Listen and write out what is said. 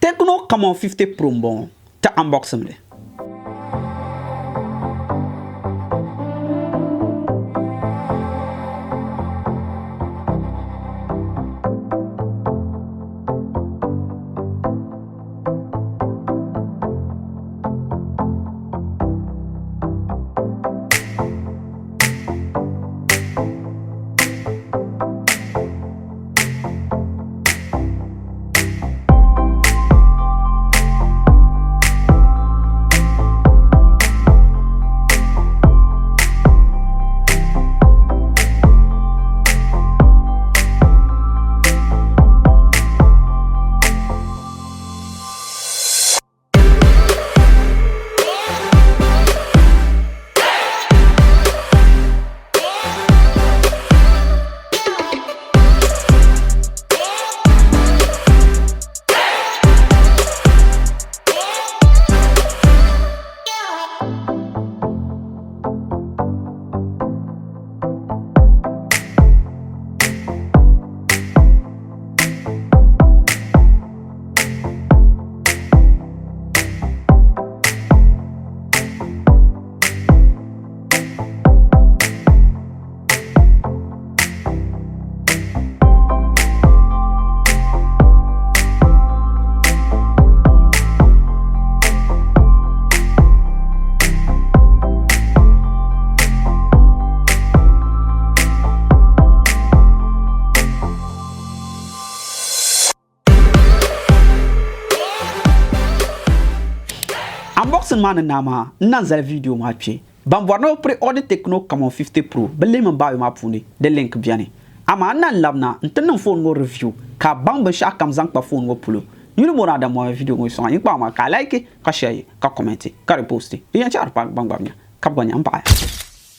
Tecno Camon 50 Pro m-bɔŋɔ, ti unboxim li. Unboxing maa ni naai maa, n na zali video maa kpe. Ban bɔri ni bɛ pre-order Tecno Camon 50 Pro, bɛ lihimi bio maa puuni, di link beni. Amaa n na labina n-ti niŋ phone ŋɔ review ka a baŋ binshɛɣu kam zaŋ kpa phone ŋɔ polo. Yuli mo ni Adam Mohammed video ŋɔ yi sɔŋ a, yin kpaŋ maa ka a like, ka share, ka comment, ka repost. Di yɛn chaɣiri paagi ban gba bi nya ka bɛ gba nya m-paɣiya.